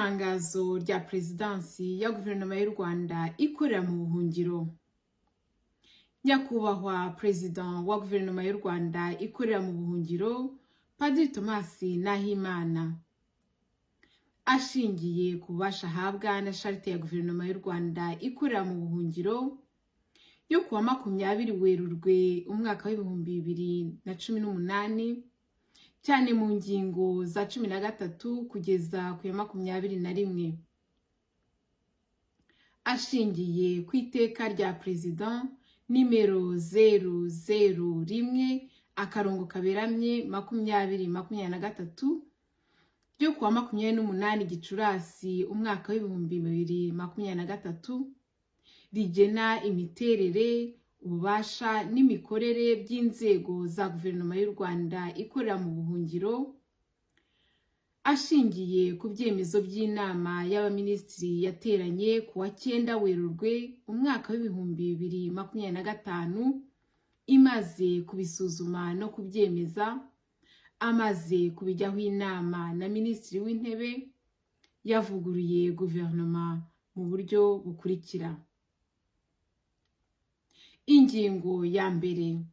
Itangazo rya Perezidansi ya Guverinoma y'u Rwanda ikorera mu buhungiro. Nyakubahwa Perezida wa Guverinoma y'u Rwanda ikorera mu buhungiro, Padiri Thomas Nahimana, ashingiye ku bubasha ahabwa na Charte ya Guverinoma y'u Rwanda ikorera mu buhungiro yo kuwa 20 Werurwe umwaka w'2018, cyane mu ngingo za 13 kugeza ku ya 21, ashingiye ku iteka rya Perezida nimero 001/2023 ryo kuwa 28 Gicurasi umwaka w'2023, rigena imiterere, ububasha n'imikorere by'inzego za Guverinoma y'u Rwanda ikorera mu buhungiro, ashingiye ku byemezo by'Inama y'Abaminisitiri yateranye ku wa 9 Werurwe umwaka w'2025, imaze kubisuzuma no kubyemeza, amaze kubijyaho inama na Minisitiri w'Intebe, yavuguruye Guverinoma mu buryo bukurikira. Ingingo ya mbere: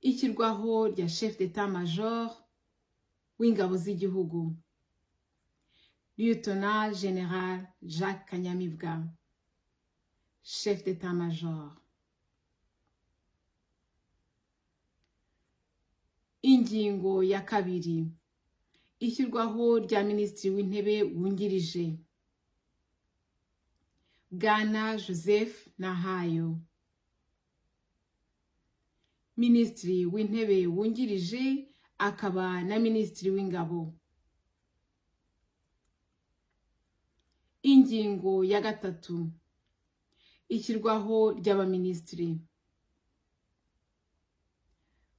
ishyirwaho rya Chef d'état major w'ingabo z'igihugu, Lieutenant Général Jacques Kanyamibwa, Chef d'état major. Ingingo ya kabiri: ishyirwaho rya Minisitiri w'Intebe wungirije, Bwana Joseph Nahayo, Minisitiri w'Intebe wungirije akaba na Minisitiri w'Ingabo. Ingingo ya gatatu: ishyirwaho ry'abaminisitiri,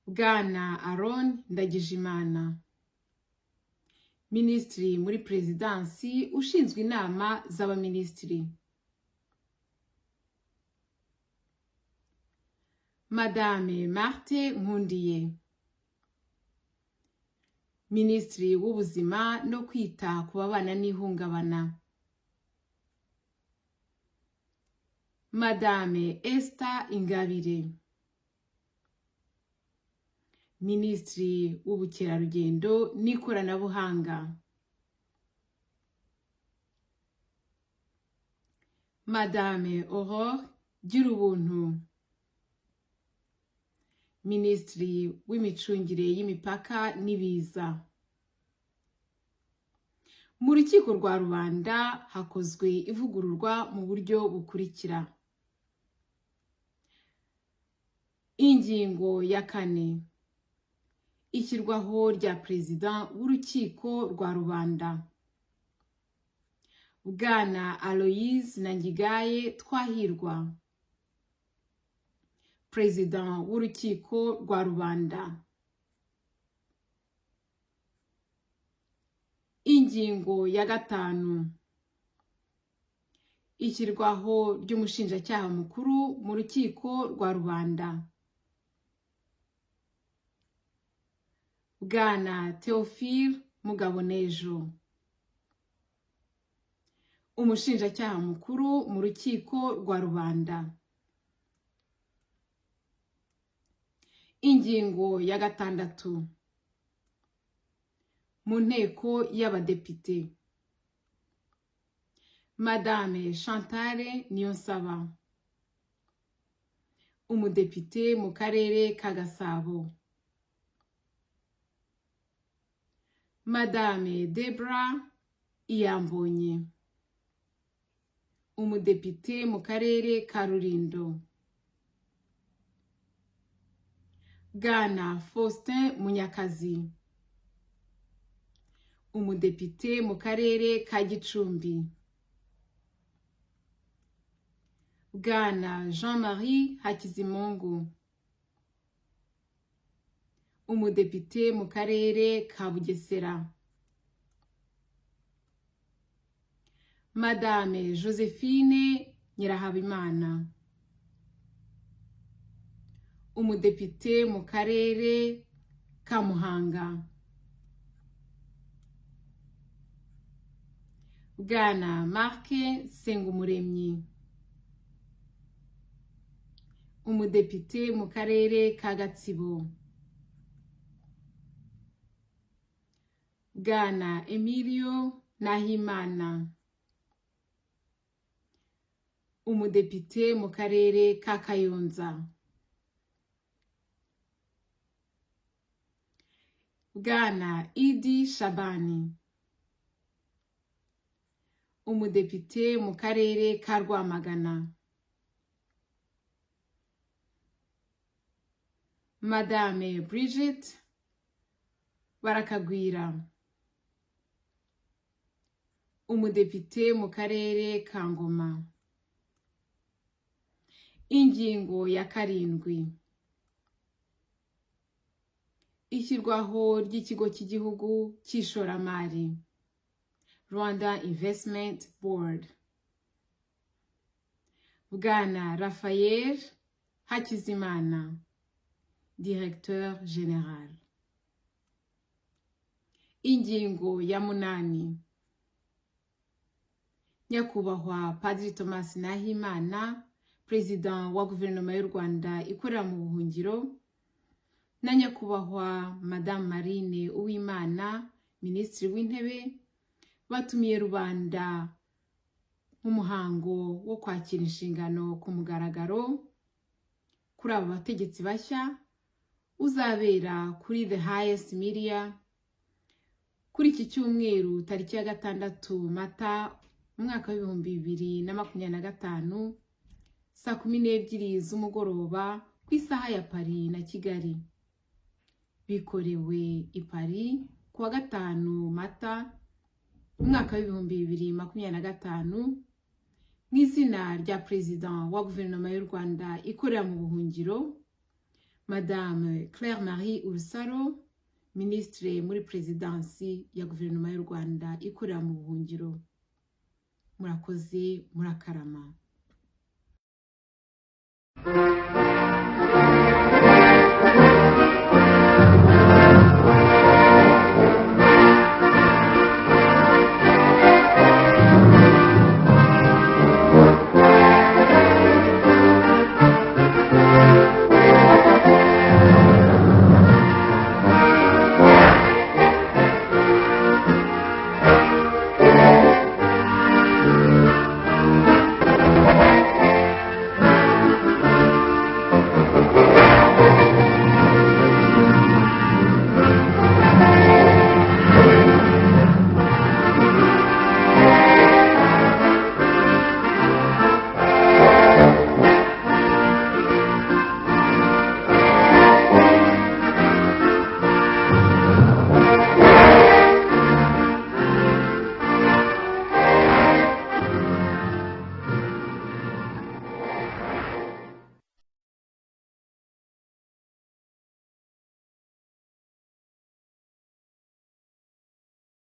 Bwana Aaron Ndagijimana, Minisitiri muri Perezidansi ushinzwe inama z'abaminisitiri, Madame Marthe Nkundiye, Minisitiri w'Ubuzima no kwita ku babana n'ihungabana, Madame Esther Ingabire, Minisitiri w'Ubukerarugendo n'ikoranabuhanga, Madame Aurore Girubuntu, Minisitiri w'Imicungire y'Imipaka n'Ibiza. Mu Rukiko rwa Rubanda hakozwe ivugururwa mu buryo bukurikira. Ingingo ya kane: ishyirwaho rya Perezida w'Urukiko rwa Rubanda, Bwana Aloys Nangigaye Twahirwa, Perezida w'Urukiko rwa Rubanda. Ingingo ya gatanu: ishyirwaho ry'umushinjacyaha mukuru mu Rukiko rwa Rubanda, Bwana Théophile Mugabonejo, umushinjacyaha mukuru mu Rukiko rwa Rubanda. Ingingo ya gatandatu: mu Nteko y'Abadepite, Madame Chantal Niyonsaba, umudepite mu Karere ka Gasabo, Madame Debra Iyambonye, umudepite mu Karere ka Rulindo, Bwana Faustin Munyakazi, umudepite mu Karere ka Gicumbi, Bwana Jean-Marie Hakizimungu, umudepite mu Karere ka Bugesera, Madame Josephine Nyirahabimana, umudepite mu Karere ka Muhanga, Bwana Marc Nsengumuremyi, umudepite mu karere ka Gatsibo. Bwana Emilio Nahimana, umudepite mu karere ka Kayonza. Bwana Idi Shabani, umudepite mu karere ka Rwamagana. Madame Brigitte Barakagwira, umudepite mu karere ka Ngoma. Ingingo ya 7, ishyirwaho ry'ikigo cy'igihugu cy'ishoramari, Rwanda Investment Board. Bwana Raphael Hakizimana, Directeur Général. Ingingo ya 8, Nyakubahwa Padiri Thomas Nahimana, Perezida wa Guverinoma y'u Rwanda ikorera mu buhungiro, na Nyakubahwa Madame Marine Uwimana, Minisitiri w'Intebe, batumiye rubanda mu muhango wo kwakira inshingano ku mugaragaro kuri aba bategetsi bashya, uzabera kuri The Highest Media kuri iki cyumweru tariki ya 6 Mata umwaka w'2025 saa 12 z'umugoroba ku isaha ya Paris na Kigali. Bikorewe i Paris ku wa 5 Mata umwaka w'2025 mu izina rya Perezida wa Guverinoma y'u Rwanda ikorera mu buhungiro, Madame Claire Marie Urusaro, Minisitiri muri Perezidansi ya Guverinoma y'u Rwanda ikorera mu buhungiro. Murakoze, murakarama.